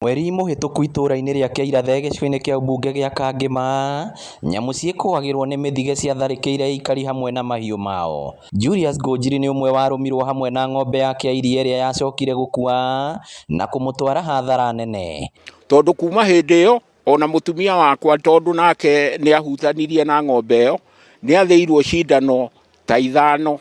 Mweri mũhĩtũku itũra-inĩ rĩa Kĩairathe gĩcigo-inĩ kĩa ũmbunge gĩa Kangĩma, nyamũ ciĩkũagĩrwo nĩ mĩthige ciatharĩkĩire aikari hamwe na mahiũ mao. Julius Ngũnjiri nĩ ũmwe warũmirwo hamwe na ng'ombe yake ya iria ĩrĩa yacokire gũkua na kũmũtwara hathara nene. Tondũ kuma hĩndĩ ĩyo ona mũtumia wakwa tondũ nake nĩ ahutanirie na ng'ombe ĩyo, nĩ athĩirwo cindano ta 5,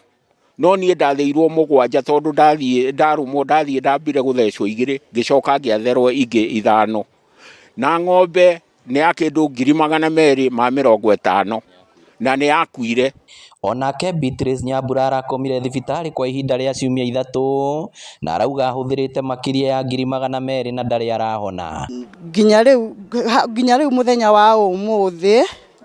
no niĩ ndathĩirwo 7 tondũ ndathiĩ ndarũmwo ndathiĩ ndambire gũthecwo 2 ngĩcoka ngĩatherwo ingĩ 5. Na ng'ombe nĩ ya kĩndũ 250,000 na nĩ yakuire. Onake Beatrice Nyambura arakomire thibitarĩ kwa ihinda rĩa ciumia 3 na arauga ahũthĩrĩte makĩria ya 200,000 na ndarĩ arahona. Nginya rĩu mũthenya wa ũmũthĩ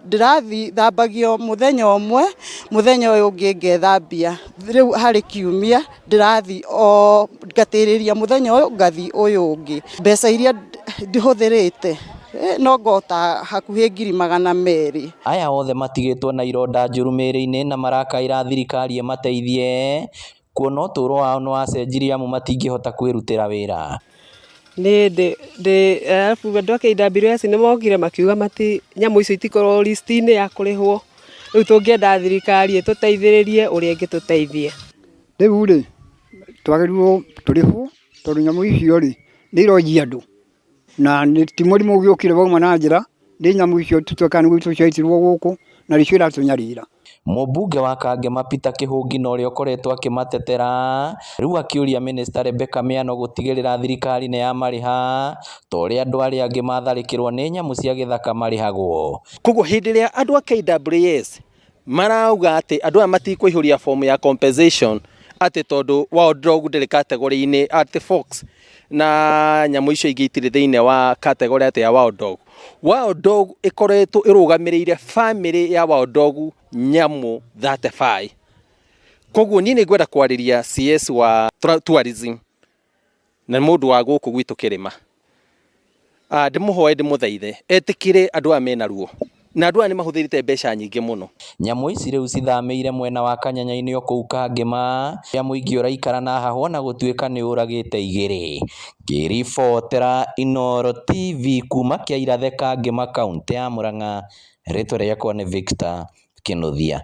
ndĩrathi thambagio mũthenya ũmwe, mũthenya ũyũ ũngĩ ngethambia. Rĩu harĩ kiumia ndĩrathi o ngatĩrĩria mũthenya ũyũ ngathi ũyũ ũngĩ. Mbeca iria ndĩhũthĩrĩte no ngota hakuhĩ 200,000. Aya othe matigĩtwo na ironda njũru mĩĩrĩ-inĩ na marakaĩra thirikari ĩmateithie kuona ũtũũro wao nĩ wacenjirie amu matingĩhota kwĩrutĩra wĩra. Nĩ ndĩ arabu andũ a KWS nĩ mokire makiuga mati nyamũ icio itikorwo list-inĩ ya kũrĩhwo. Rĩu tũngĩenda thirikari ĩtũteithĩrĩrie ũrĩa ĩngĩtũteithia. Rĩu rĩ, twagĩrĩirwo tũrĩhwo tondũ nyamũ icio rĩ, nĩ ironjia andũ na ti mũrimũ ũgĩũkire wauma na njĩra, nĩ nyamũ icio tũtuĩkaga nĩ ciaitirwo gũkũ na nĩcio iratũnyarira. Mũmbunge wa Kangema Peter Kĩhũngi na ũrĩa ũkoretwo akĩmatetera rĩu akĩũria Minista Rebecca Miano gũtigĩrĩra thirikari nĩ yamarĩha ta ũrĩa andũ arĩa angĩ matharĩkĩrwo nĩ nyamũ cia gĩthaka marĩhagwo. Koguo hĩndĩ ĩrĩa andũ a KWS marauga atĩ andũ aya matikũihũria form ya compensation atĩ tondũ wild dog ndĩrĩ category-inĩ, atĩ fox na nyamũ icio ingĩ itirĩ thĩinĩ wa category atĩ ya wild dog. Wild dog ĩkoretwo ĩrũgamĩrĩire family ya wild dog nyamũ 35. Koguo niĩ nĩ ngwenda kwarĩria CS wa tourism na mũndũ wa gũkũ gwitũ kĩrĩma, ndĩmũhoe ndĩmũthaithe etĩkĩre andũ aya mena ruo na andũ aya nĩ mahũthĩrĩte mbeca nyingĩ mũno. Nyamũ ici rĩu cithamĩire mwena wa Kanyanya-inĩ o kũu Kangema ya mũingĩ ũraikara na hahũ ona gũtuĩka nĩ ũragĩte 2. Ngĩribotera Inooro TV kuma Kĩairathe Kangema kaũntĩ ya Murang'a, rĩtwa rĩakwa nĩ Victor Kĩnuthia.